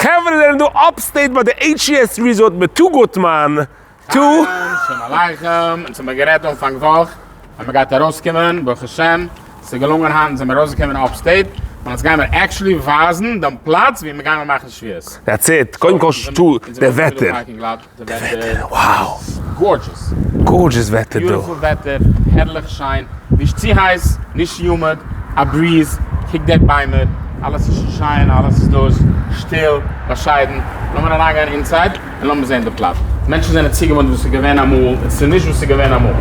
חברה זענען דא upstate ביי די HGS Resort מיט טו גוטמאן, טו. שלום עליכם, אונז האמיר גערעדט אנפאנג וואך אז מ'גייט ארויסקומען, ברוך השם ס'איז געלונגען היינט זעמיר ארויסגעקומען upstate, און יעצט גיימיר actually ווייזן דעם פלאץ ווי מ'גיימיר מאכן שבועות. That's it, קודם כל שטו די וועטער. די וועטער, wow! Gorgeous! Gorgeous וועטער דא. Beautiful וועטער, הערליך שיין, נישט צו הייס, נישט humid, א breeze, קוק די ביימער, אלעס איז שיין, אלעס איז דאס, שטיל, באשיידן, לאמיר אריינגיין inside און לאמיר זען די פלאץ. מענטשן זענען צוגעוואוינט וואס איז געווען אמאל, און ס'איז נישט וואס איז געווען אמאל.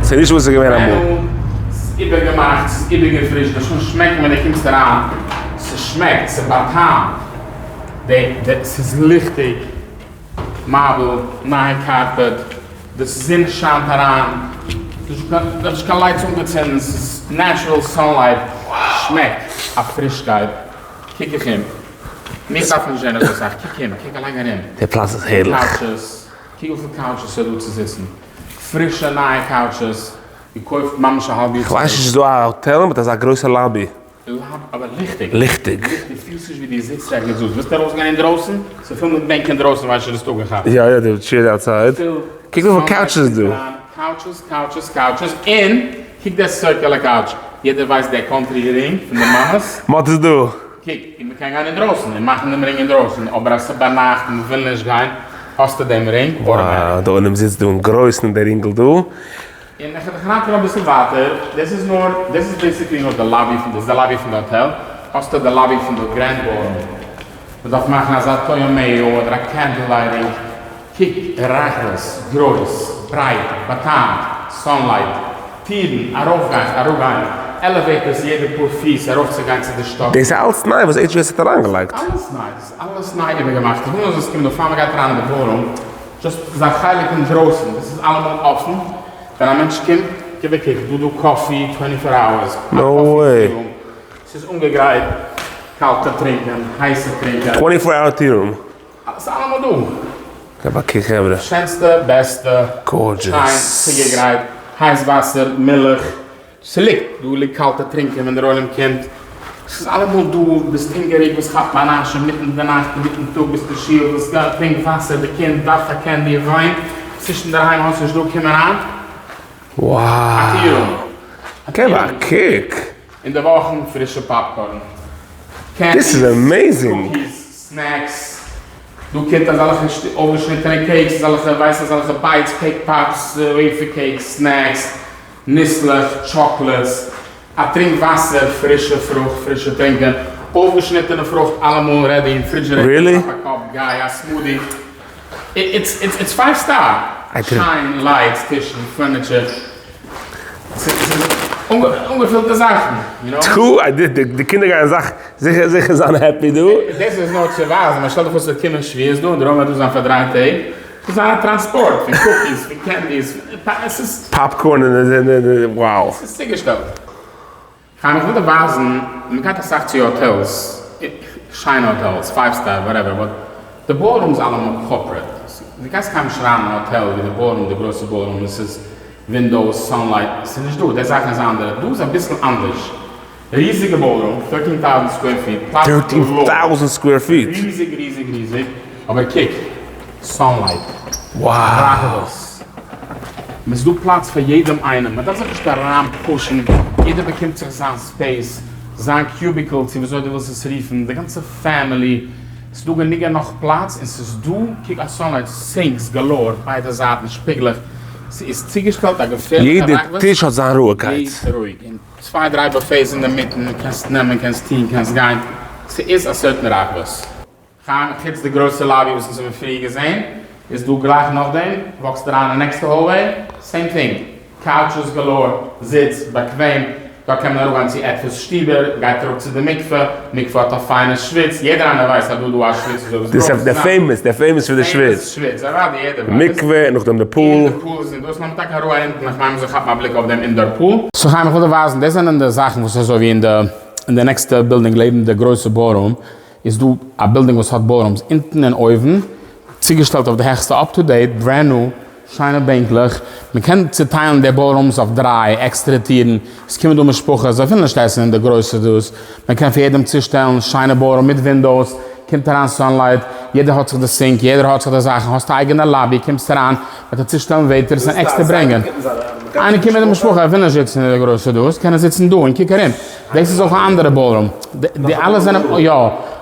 ס'איז נישט וואס איז געווען אמאל. ס'איז איבערגעמאכט, ס'איז איבערגעפרישט, די שוין שמעקן ווען דו קומסט אריין, ס'שמעקט, ס'באטעמט, די, די, ס'איז ליכטיג. Marble, נייע carpet, די זון שיינט אריין, ס'איז נישט קיין lights אנגעצינדן, ס'איז natural sunlight, שמעקט א פרישקייט, קוק איך אים, מיך דארף מען נישט זען אזוי סאך, קוק אים, קוק אליין ארום, די פלאץ איז הערליך. Couches, קוק וויפיל couches ס'איז דא צו זיצן, פרישע נייע couches, געקויפט ממש א האלב יאר צוריק. כ'ווייס נישט איז דא א האטעל מיט אזא גרויסע lobby? אבער ליכטיג. ליכטיג. דו פילסט נישט ווי דו זיצט ערגעץ דא. ווילסט ארויסגיין אינדרויסן? ס'איז פול מיט בענק אינדרויסן ווייסט שוין האסט אפגעכאפט. יא יא די chairs outside. קוק וויפיל couches דא. Couches couches couches און קוק די circular couch. יעדער ווייסט די country רינג פון די מאמעס. מ'האט עס דא. קוק, און מ'קען גיין אינדרויסן און מאכן דעם רינג אינדרויסן, אבער אז ס'איז ביינאכט און מ'וויל נישט גיין, האסטו דעם רינג. וואו, די עולם זיצט דא אין גרויסן אין די רינגל דא. און איך וועל דיך אריינטון אביסל ווייטער, דאס איז נאר, דאס איז basically נאר די lobby פון, דאס איז די lobby פון די האטעל, האסטו די lobby פון די grand ballroom, מען דארף מאכן אזא טועמיה אדער א candle lighting, קוק, רחבות, גרויס, ברייט, באטעמט, sunlight, טירן, ארויפגיין, אראפגיין, elevators יעדע פאר פיס ארויפצוגיין צו די שטאקן. דאס איז אלץ ניי וואס HGS האט אריינגעלייגט? אלעס ניי, דאס איז אלעס ניי איבערגעמאכט, איך וויל נאר זאלסט קומען דא פאר מען גייט אריין אין די ballroom, Just זיין חלק אינדרויסן, דאס איז אלעמאל אפן, ווען א מענטש קומט, גיב א קוק, דא דא coffee twenty four hours, א coffee tea room, ס'איז אנגעגרייט, קאלטע טרינקען, הייסע טרינקען. Twenty four hour tea room. ס'איז אלעמאל דא. גיב א קוק חברה. שענסטע, בעסטע, שיין צוגעגרייט, הייס וואסער, מילך, ס'ליגט דא ליגט קאלטע טרינקען ווען דער עולם קומט, ס'איז אלעמאל דא, ביסט הונגעריג וואס כאפט א נאש אינמיטן די נאכט אינמיטן טאג ביסט אין שול ווילסט גיין טרינק וואסער די קינד דארף א candy וויינט ביסט נישט אינדערהיים האסט נישט דא קום אריין א tea room Wow! געב א קוק! אין די וואכן פרישע popcorn, candies, cookies, snacks, דא קומט אזעלכע אויפגעשניטענע cakes אזעלכע ווייסט אזעלכע bites cake pops wafer cakes snacks ניסלעך, chocolates, א טרינק וואסער, פרישע פרוכט, פרישע טרינקען, אויפגעשניטענע פרוכט אלעמאל ready אין refrigerator, כאפ א cup, גיי, א smoothie, it's five star, שיין, lights, טישן, furniture, ס'איז אנגעפילטע זאכן, יו נאו. טו, די קינדער גייען זיך זיכער זיכער זיין happy דא. דאס איז נאר צו ווייזן, מען שטעלט זיך פאר ס'וועט קומען שבועות דא און דער עולם וועט דא זיין פאר דריי טעג, ס'איז א טראנספארט פון cookies, פון candies, עס איז. Popcorn און wow. עס איז צוגעשטעלט. חיים איך וויל דיר ווייזן, מען גייט אסאך צו hotels, שיינע hotels, five star, whatever, but די ballroom איז אלעמאל corporate, דו גייסט קיינמאל נישט אריין אין א האטעל ווי די ballroom, די גרויסע ballroom, עס איז windows, sunlight, עס איז נישט דא, די זאכן איז אנדערע, דא איז אביסל אנדערש. ריזיגע ballroom, thirteen thousand square feet, פלאץ thirteen thousand square feet? ריזיג ריזיג ריזיג, אבער קוק, sunlight, רחבות, ס'איז דא פלאץ פאר יעדעם איינעם, מען דארף זיך נישט אריין push ן, יעדער באקומט זיך זיין space, זיין cubicle צו וויאזוי דו ווילסט עס רופן, די גאנצע family, ס'איז דא גענוג און נאך פלאץ, און ס'איז דא, קוק א sunlight, sinks galore, ביידע זייטן, שפיגלעך, ס'איז צוגעשטעלט א געפערליכע יעדע רחבות, טיש האט זיין רואיגקייט. רואיג, און צוויי דריי buffets אינדערמיטן, קענסט נעמען, קענסט טון, קענסט גיין, ס'איז א certain רחבות. חיים, חוץ די גרויסע lobby וואס אונז האבן פריער געזען, איז דא גלייך נאכדעם, walk סט אריין אין נעקסטע hallway, same thing, couches galore, זיץ, באקוועם, דארט קען מען אראפגיין צו עטוואס שטיבער, גייט אראפ צו די מקווה, מקווה האט א פיינע שוויץ, יעדער איינער ווייסט אז דא איז דא א שוויץ אזוי ווי עס ברויך צו זיין. דער famous, דער famous פון די שוויץ. שוויץ, אוודאי יעדער ווייסט. מקווה, נאכדעם די pool. און די pool איז אינדרויסן, לאמיר טאקע אראפ אונטן, איך מיין מ'זאל כאפן א בליק אויף דעם indoor pool. So חיים איך וויל דיר ווייזן, דאס זענען די זאכן וואס אזוי ווי אין די אין די נעקסטע בילדינג לעבן די גרויסע ballroom איז דא א בילדינג וואס האט ballrooms אונטן און אויבן, צוגעשטעלט אויף די העכסטע up to date, brand new, שיינע בענקלעך, מען קען צוטיילן די ballrooms אויף דריי עקסטערע טירן, עס קומען דא משפחות, זיי ווילן נישט עסן אין די גרויסע דאס, מען קען פאר יעדעם צושטעלן שיינע ballroom מיט windows. קומט אריין sunlight, יעדער האט זיך די sink, יעדער האט זיך די זאכן, האסט א אייגענע lobby, קומסט אריין, וועט ער צושטעלן waiters און עקסטער ברענגען. איינער קומט מיט די משפחה, ער וויל נישט זיצן אין די גרויסע דאס, קען ער זיצן דא און קוק ארום. דאס איז אויך א אנדערע ballroom. די אלע זענען, יא,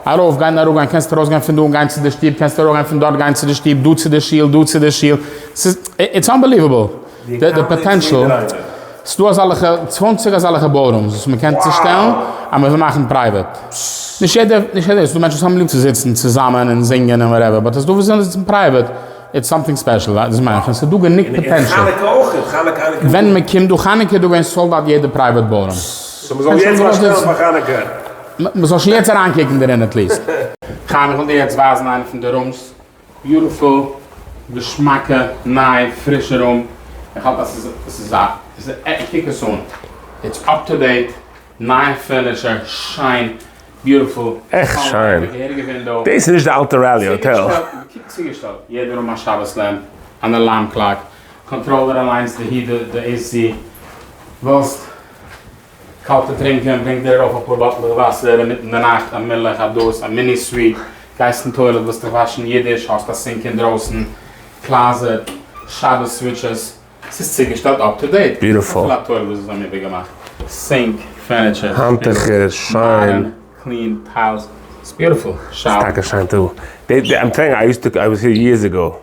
ארויף גיין אראפ גיין, קענסט ארויס גיין פון דא און גיין צו די שטוב, קענסט ארויף גיין פון דארט גיין צו די שטוב, דא צו די שול, דא צו די שול. ס'איז, it's unbelievable. די potential. ס'דא אזאלעכע 20 אזאלעכע ballrooms וואס מ'קען צושטעלן אז מ'וויל מאכן private. נישט יעדער, נישט יעדער, ס'דא מענטשן וואס האבן ליב צו זיצן צוזאמען און זינגען און whatever, but ס'דא וואס ווילן זיצן private, it's something special, דאס מיין איך, און ס'דא גענוג potential. ווען מ'קומט דא חנוכה איז דא געווען sold out יעדע private ballroom. so מ'זאל יעצט באשטעלן פאר חנוכה. מ'זאל שוין יעצט אריינקוקן דערין at least. חיים איך וויל דיר יעצט ווייזן איינע פון די rooms. beautiful, געשמאקע, ניי, פרישע room, איך האלט אז ס'איז ס'איז א, קוק עס אן, it's up to date, נייע furniture, שיין, beautiful, עכט שיין. געהעריגע window. דאס איז נישט די אלטע Raleigh hotel. קוק צוגעשטעלט, יעדע room א שבת lamp, אן alarm clock, controller אליינס די heat די AC, ווילסט קאלטע טרינקען, ברענג דיר ארויף אפאר באטלעך וואסער אינמיטן די נאכט, א מילך, א דאס, א mini suite, גייסט אין toilet ווילסט דיך וואשן אידיש, האסט א sink אינדרויסן, closet, שבת switches, ס'איז צוגעשטעלט up to date. beautiful. אפילו א toilet וואס זיי האבן איבערגעמאכט, sink, furniture, האנטוכער, שיין. clean, tiles, ס'איז beautiful. ס'איז טאקע שיין טא. I'm telling you, I used to, I was here years ago.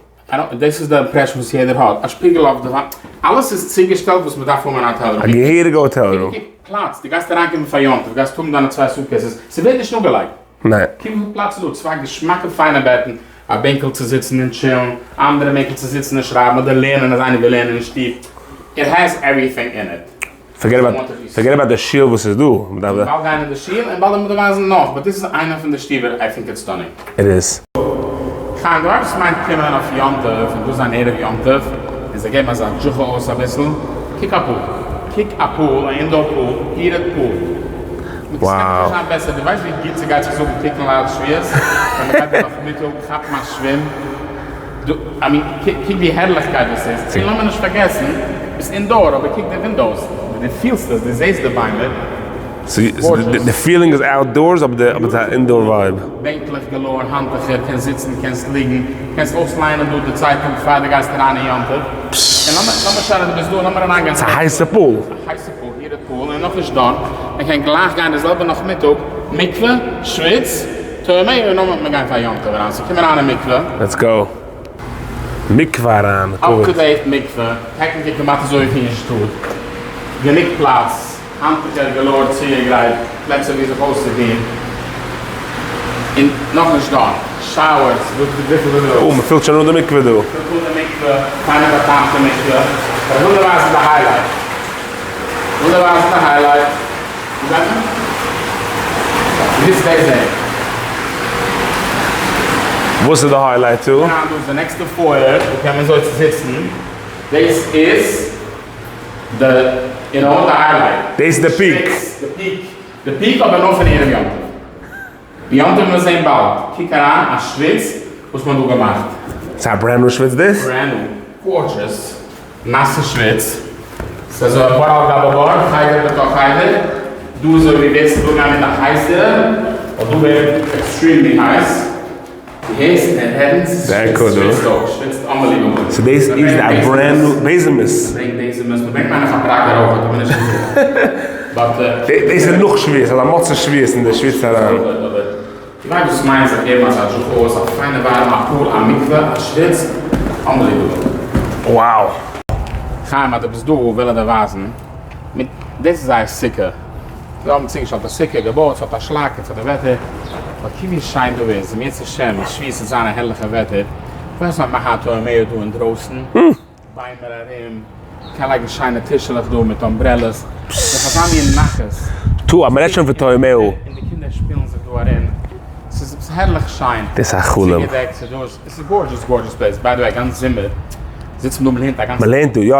דאס איז די impression וואס יעדער האט, א שפיגל אויף די וואנט, אלעס איז צוגעשטעלט וואס מען דארף האבן אין א hotel room. א געהעריגע hotel room. קוק פלאץ, דו גייסט אריינקומען פאר יום טוב, גייסט האבן דיינע צוויי suitcases, ס'ווערט נישט אנגעלייגט. ניין. קוק וויפיל פלאץ איז דא, צוויי געשמאקע פיינע בעטן, א בענקל צו זיצן און chill ן, א אנדערע בענקל צו זיצן און שרייבן אדער לערנען אז איינער וויל לערנען אין שטוב, it has everything in it. forget about די שול וואס איז דא. באלד גיין אין די שול און באלד וועט מען ווייזן נאך, but דאס איז איינע פון די שטיבער, I think it's stunning. it is. חיים, דו ווייסט וואס מיינט קומען אויף יום טוב און דא זיין ערב יום טוב און זיי געבן אזא דזשוכע אויס אביסל, קוק א pool, קוק א pool, א indoor pool, heated pool. עס קען נישט זיין בעסער, דו ווייסט ווי גוט ס'גייט זיך זאגן תיקון ליל שבועות ווען מ'גייט דא נאכמיטאג כאפן א שווים, דו, I mean, קוק ווי הערליכקייט דאס איז, און לאמיר נישט פארגעסן, ביסט indoor, אבער קוק די windows, דו פילסט עס, דו זעסט די ביימער. די feeling איז outdoors אבער ס'איז א indoor vibe. בענקלעך galore, האנטוכער, קענסט זיצן, קענסט ליגן, קענסט אויסלייענען דא די צייטונג פאר דו גייסט אריין אין יום טוב. און לאמיר שוין אז דו ביסט דא, לאמיר אריינגיין. ס'איז א הייסע pool. א הייסע pool, heated pool, און נאכנישט done, מען קען גלייך גיין די זעלבע נאכמיטאג, מקווה, שוויץ, טועמיה און נאכדעם וועט מען גיין פאר יום טוב אריין, so קום אריין אין מקווה. let's go. מקווה אריין, up to date מקווה, technically כמעט אזוי ווי אין שטאט, גענוג פלאץ, האנטוכער galore צוגעגרייט, פלעצער ווי זיך אויסצוטון, און נאכנישט done, showers, וויפיל דו ווילסט. אה, מ'פילט שוין אן די מקווה דא. מ'פילט אן די מקווה, פיינע באטאמטע מקווה, אבער איך וויל דיר ווייזן די highlight. איך וויל דיר ווייזן די highlight. וואו גייט מען? דו מוזט דאס זען. וואס איז די highlight דא? דא איז די נעקסטע foyer, דא קען מען אזוי זיצן. דאס איז די, you know, די highlight. דאס איז די peak. די peak. די peak אבער נאר פון ערב יום טוב. די יום טוב מיר זען באלד. קוק אריין א שוויץ וואס מען האט דא געמאכט. ס'איז א brand new שוויץ דאס? brand new, gorgeous, נאסע שוויץ. ס'איז אזוי בור על גבי בור, חדר בתוך חדר. דא איז אזוי ווי ווער ס'וויל גיין מיט א הייסע, ווייל דא ווערט extremely הייס. דו הערסט דער הערן? ס'שוויצט דא, שוויצט unbelievable. so דאס איז א brand new בעזעמעס. מ'ברענגט בעזעמעס, מ'ברענגט מיין איך א פראגער אויך, אבער נישט אזוי. דאס איז נאך שוויץ, אזא מוצאי שוויץ אין די שוויץ אריין. דו ווייסט וואס מיינט זיך געבן אזא דזשוך אויס, א פיינע ווארעמע א pool, א מקווה, א שוויץ, unbelievable. Wow. חיים אז דו ביסט דא וויל איך דיר ווייזן, מיט דאס איז זייער סוכה, זיי האבן צוגעשטעלט א סוכה, געבויט, ס'האט א שלאק פאר די וועטער, but קוק ווי שיין דא איז, אם ירצה השם איז שביעות וועט זיין א הערליכע וועטער, כ'ווייס נאר מאכן א טועמיה דא אינדרויסן, ביימער ארום, מ'קען לייגן שיינע טישעלעך דא מיט umbrellas, ס'איז אזא מין נחת. טא, אז מ'רעדט שוין פון טועמיה. און די קינדער שפילן זיך דא ארום, ס'איז הערליך שיין. דאס איז א חלום. צוגעדעקט, ס'איז דא. עס איז gorgeous gorgeous place, by the way גאנץ זומער זיצט מען דא מ'לערנט א גאנצע מ'לערנט דא יא,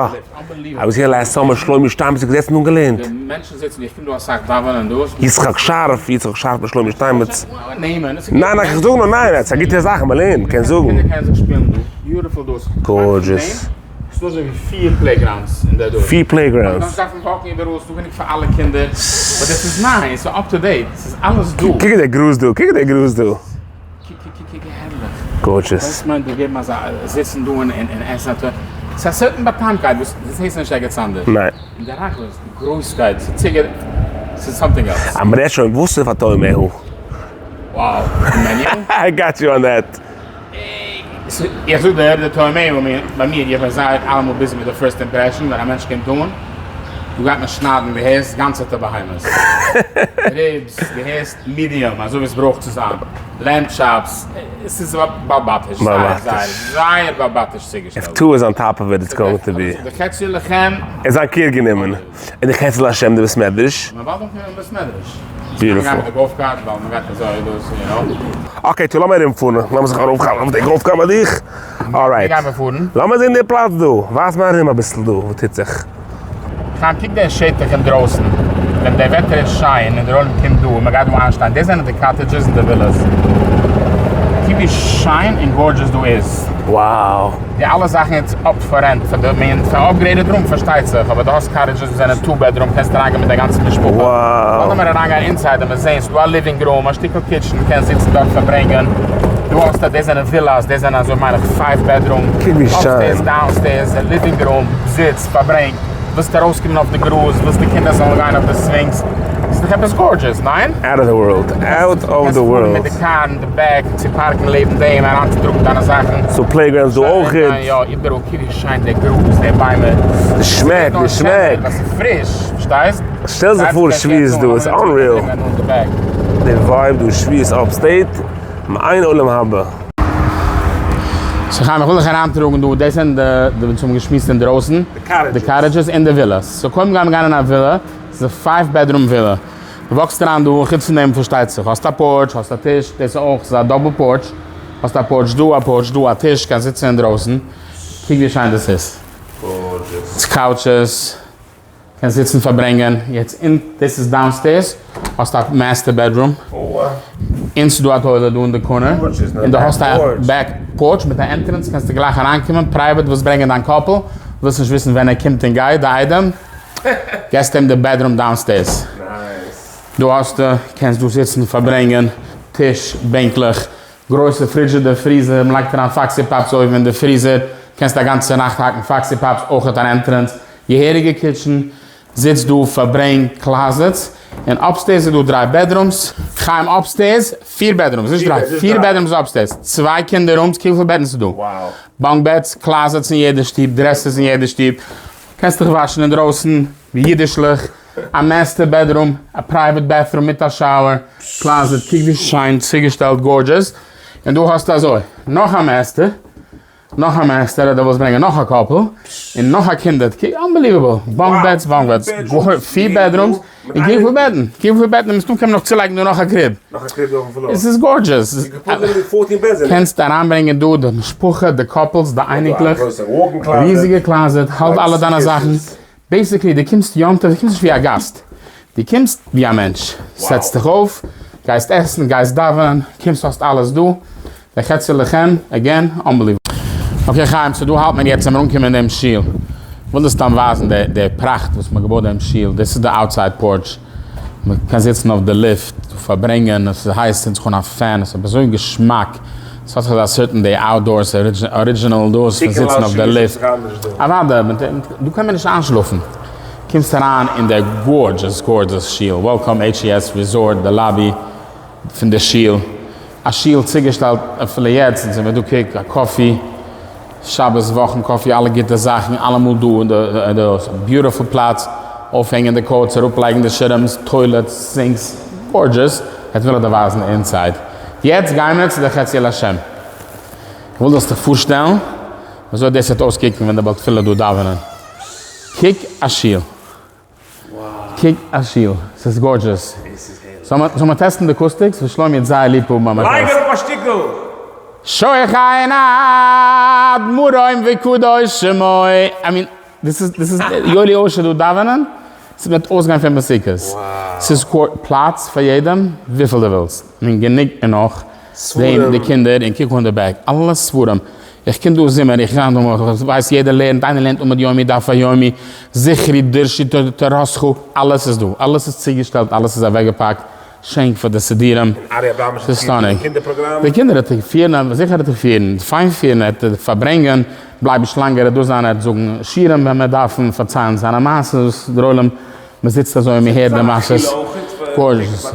I was here last summer שלומי שטיינמעץ איז געזעצן און געלערנט. די מענטשן זיצן איך קום דא אסאך דאווענען דא. יצחק שארף, יצחק שארף מיט שלומי שטיינמעץ. נעמען. ניין ניין איך זאג נאר ניין עס איז א גוטע זאך מ'לערנט מ'קען זאגן. קינדער קענען זיך שפילן דא, beautiful דא. gorgeous. ס'דא אזוי ווי פיר playgrounds אין דער דא. פיר playgrounds. דארפסט דארפן walk ן איבעראל, ס'דא גענוג פאר אלע קינדער. but דאס איז ניי, ס'איז up to date, ס'איז אלעס דא. קוק דער גראז דא, קוק דער גראז דא. קוק קוק קוק הערליך. Gorgeous. וואס מיינט דא געבן אזא זיצן דא און עסן א טו. ס'איז א certain באטאמקייט וואס דאס הייסט נישט ערגעץ אנדערש. ניין. און די רחבות, די גרויסקייט, ס'איז ס'איז something else. אז מ'רעדט שוין, וואס איז פאר טועמיהו? Wow, די menu? I got you on that. איך זאג דיר, די טועמיהו ביי מיר, איך בין זייער אלעמאל busy מיט די first impression, ווען א מענטש קומט אן, דא גייט מען שניידן, דו הערסט, גאנצעטע בהמות. Ribs, דו הערסט, medium, אזוי ווי עס ברויך צו זיין. Lamb chops, עס איז באלבאטיש, זייער זייער זייער באלבאטיש צוגעשטעלט. If two is on top of it it's going to be. די חצי לחם. איז זיין קעיר גענומען. און די חצי להשם די בית מדרש. מען וואלט אנקומען אין בית מדרש. Beautiful. מיט די golf cart ווייל מען גייט אזוי דאס יו נאו. Okay, טא לאמיר ארומפארן. לאמיר זיך ארויפכאפן אויף די golf cart ביי דיך. Alright. ווי גייען מיר פארן? לאמיר זען די פלאץ דא. ווייז מיר ארום אביסל דא וואס טוט זיך. חיים קוק דער שטח אינדרויסן, ווען דער וועטער איז שיין און דער עולם קומט דא און מען גייט דא איינשטיין, דאס זענען די cottages און די ווילאס, קוק ווי שיין און gorgeous דא איז. Wow. די אלע זאכן איז up for rent פאר די מין פאר upgraded room פארשטייט זיך, אבער דו האסט cottages וואס זענען two bedroom קענסט אריינגיין מיט דיין גאנצע משפחה. Wow. לאמיר אריינגיין inside און מיר זעהן ס'דא א living room, א שטיקל kitchen, קענסט זיצן דארט פארברענגען, דא האסטו דאס זענען ווילאס, דאס זענען אזוי מיין איך five bedroom, קוק ווי שיין. Upstairs downstairs, living room, זיץ, פארברענג, ווילסט ארויסקומען אויף די גראז, ווילסט די קינדער זאלן גיין אויף די swings, ס'איז דאך עפעס gorgeous, ניין? Out of the world, out of the world. קענסט פארן מיט די קאר אין די back צו פארקן לעבן דעם, אריינצוטראגן דיינע זאכן. ס'דא playgrounds דא אויך. יא, איבעראל, קוק ווי שיין די גראז, די ביימער. די שמעק, די שמעק. ס'איז פריש, פארשטייסט? שטעל זיך פאר שביעות דא, איז unreal. די vibe דא שביעות upstate, מעין עולם הבא. So חיים איך וויל דיך אריינטראגן דא, דאס זענען די וואס האבן געשמועסט אינדרויסן, די cottages און די ווילאס. So קודם גיימיר גיין אין א ווילא, ס'איז א five bedroom ווילא. דו walk סט אריין דא, חוץ פון דעם פארשטייט זיך, האסט א porch, האסט א טיש, דאס איז אויך, ס'איז א double porch, האסט א porch דא, א porch דא, א טיש, קענסט זיצן אינדרויסן, קוק ווי שיין דאס איז. Gorgeous. Couches. קענסט זיצן פארברענגען, יעצט אין דאס איז downstairs, האסט א master bedroom, און ס'דא א toilet דא אין די corner, און דו האסט א back porch מיט א entrance, קענסטו גלייך אריינקומען private, ווילסט ברענגען דיין couple, ווילסט נישט וויסן ווען ער קומט און גייט, די איידעם, געסט אים די bedroom downstairs. דא האסטו, קענסט דא זיצן פארברענגען, טיש, בענקלעך, גרויסע Frigidaire freezer, מ'לייגט אריין Foxy Pops אויבן אין די freezer, קענסט א גאנצע נאכט האקן Foxy Pops, אויכעט אן entrance, געהעריגע kitchen, זיץ דא, פארברענג, closets, און upstairs איז דא דריי bedrooms. חיים upstairs, פיר bedrooms, נישט דריי, פיר bedrooms upstairs, צוויי קינדער rooms, קוק וויפיל בעטן ס'איז דא, bunk beds, closets אין יעדע שטוב, dressers אין יעדע שטוב, קענסט דיך וואשן אינדרויסן, ווי אידישלעך, א master bedroom, א private bathroom מיט א shower, closet, קוק ווי שיין צוגעשטעלט, gorgeous, און דא האסטו אזוי, נאך א master. נאך א master אדער ווילסט ברענגען נאך א couple און נאך א קינדער, unbelievable, bunk beds, bunk beds, פיר bedrooms, און קוק וויפיל בעטן, קוק וויפיל בעטן, מסתם קען מען נאך צולייגן דא נאך א crib, עס איז gorgeous, קענסט אריינברענגען דא די משפחה, די couples, די אייניקלעך, ריזיגע closet, האלט אלע דיינע זאכן, basically דו קומסט יום טוב, דו קומסט נישט ווי א גאסט, דו קומסט ווי א מענטש, זעצט דיך אויף, גייסט עסן, גייסט דאווענען, קומסט האסט אלעס דא, וחצי לחם, again, unbelievable. Okay חיים, so דא האלט מען יעצט, זעמיר אנגעקומען אין דעם שול, כ'וויל דיר סתם ווייזן די די פראכט וואס מ'האט געבויט דעם שול, דאס איז די outside porch, מ'קען זיצן אויף די לופט, פארברענגען, עס איז הייס, צינד זיך אן א fan, עס איז אזוי געשמאק. ס'האט זיך אזא certain די outdoors original דאס פון זיצן אויף די לופט. אוודאי, דא קען מען נישט איינשלאפן. קומסט אריין אין די gorgeous gorgeous שול, Welcome HES Resort, די lobby פון די שול, א שול צוגעשטעלט אפילו יעצט, אונז זעמיר דא קוק, א coffee, שבת וואכן coffee, אלע גוטע זאכן, אלעמאל דא אין די beautiful פלאץ, אויפהענגען די coats, אראפלייגן די שירעמס, toilets, sinks, gorgeous, יעצט וויל איך דיר ווייזן inside. יעצט גיימיר צו די חצי לשם. איך וויל זאלסט דיך פארשטעלן וויאזוי דאס וועט אויסקוקן ווען די בעל תפילה דא דאווענען. קוק א שול. קוק א שול. ס'איז gorgeous. זאל מען טעסטן די acoustics? וואס שלומי וועט זייער ליב האבן אז מען לייג טעסט. אראפ א שטיקל! שוכן עד מרום וקדוש שמו. I mean, דאס איז, דאס איז יואלי אוישער דא דאווענען, ס'וועט אויסגיין פון מסוכות. ס'איז פלאץ פאר יעדעם וויפיל דו ווילסט. I mean גענוג און נאך. דעם די קינדער און קוק אן די back. אלע ספרים. איך קום דא זומער, איך גיי דא, איך ווייס יעדער לערנט, איינער לערנט עמוד יומי, דף היומי, זכרי, דרשי, תורתך, אלעס איז דא. אלעס איז צוגעשטעלט, אלעס איז אוועקגעפאקט. שענק פאר די סידירים. און ארי אבראמאוויטש ס'איז וועט פירן stunning. די קינדער פראגראם. די קינדער וועט ער פירן, זיכער וועט ער פירן, פיין פירן, ער וועט פארברענגען, בלייבן שלאנגער, ער וועט דא זיין, ער וועט זאגן שיעורים ווען מען דארף און פארציילן זיינע מעשות, דער עולם, מען זיצט אזוי און מען הערט די מעשות. Gorgeous.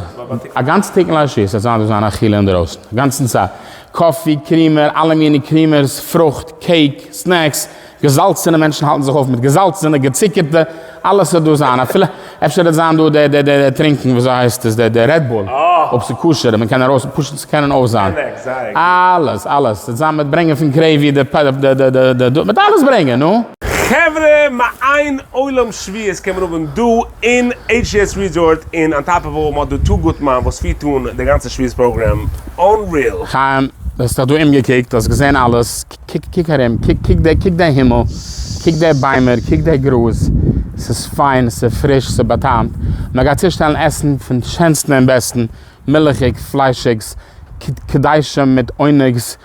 א גאנצע תיקון ליל שישי וועט זיין דא זיין אכילה אינדערויסן, א גאנצן צייט. coffee, creamer, אלע מיני creamers, פרוכט, cake, snacks, געזאלצענע מענטשן האלטן זיך אויף מיט געזאלצענע, געצוקערטע, אלעס וועט דא זיין, אפילו אפשר וועט זיין דא די די די טרינקן וויאזוי הייסט עס די די Red Bull, אויב ס'איז כשר, מען קען ארויס פשוט צו קענען אויף זיין, אלעס אלעס וועט זיין, מ'וועט ברענגען פון gravy די די די די די די, מ'וועט אלעס ברענגען, נו. חברה מעין עולם שביעות קען מען האבן דא אין HGS Resort און on top of all מ'האט דא טו גוטמאן וואס פירט אן די גאנצע שביעות פראגראם, unreal. חיים, דו האסט דיך דא אומגעקוקט, האסט געזען אלעס, קוק קוק ארום, קוק קוק די קוק די הימל, קוק די ביימער, קוק די גראז, ס'איז פיין, ס'איז פריש, ס'איז באטעמט, מען גייט צושטעלן עסן פון שענסטן און בעסטן, מילכיג, פליישיגס, קדשים מיט עונגס,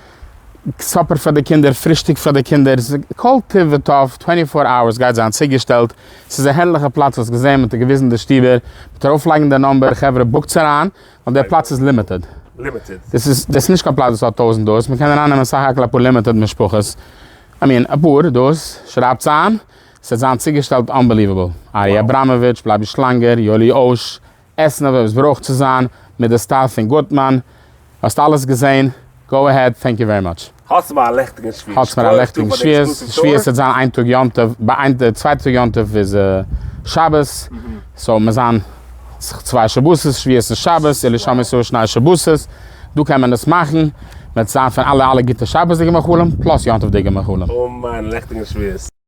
supper פאר די קינדער, פרישטאג פאר די קינדער, כל טוב וטוב, twenty four hours גייט זיין צוגעשטעלט, ס'איז א הערליכע פלאץ, האסט געזען, מ'האט דיר געוויזן די שטיבער, מ'וועט ארויפלייגן די number, חברה book טס אריין, ווייל דער פלאץ איז limited. Limited. דאס איז דאס איז נישט קיין פלאץ וואס האט טויזענט דאס, מען קען ארייננעמען סך הכל אפאר limited משפחות, I mean אפאר דאס, שרייבטס איין, ס'וועט זיין צוגעשטעלט unbelievable, ארי אבראמאוויטש, בלייבי שלאנגער, יואלי אויש, עסן אזוי ווי עס ברויך צו זיין, מיט די staff פון גוטמאן, האסט אלעס געזען, go ahead, thank you very much. האטס מיר א לעכטיגן שביעות. האטס מיר א לעכטיגן שביעות, שביעות וועט זיין איין טאג יום טוב, ביי איין די צווייטע טאג יום טוב איז שבת, so מיר זיין צוויי שבתות, שביעות און שבת, אילו שם ישראל שני שבתות, דא קען מען עס מאכן, וועט זיין פון אלע אלע גוטע שבת'דיגע מאכלים, plus יום טוב'דיגע מאכלים. אמן, לעכטיגן שביעות.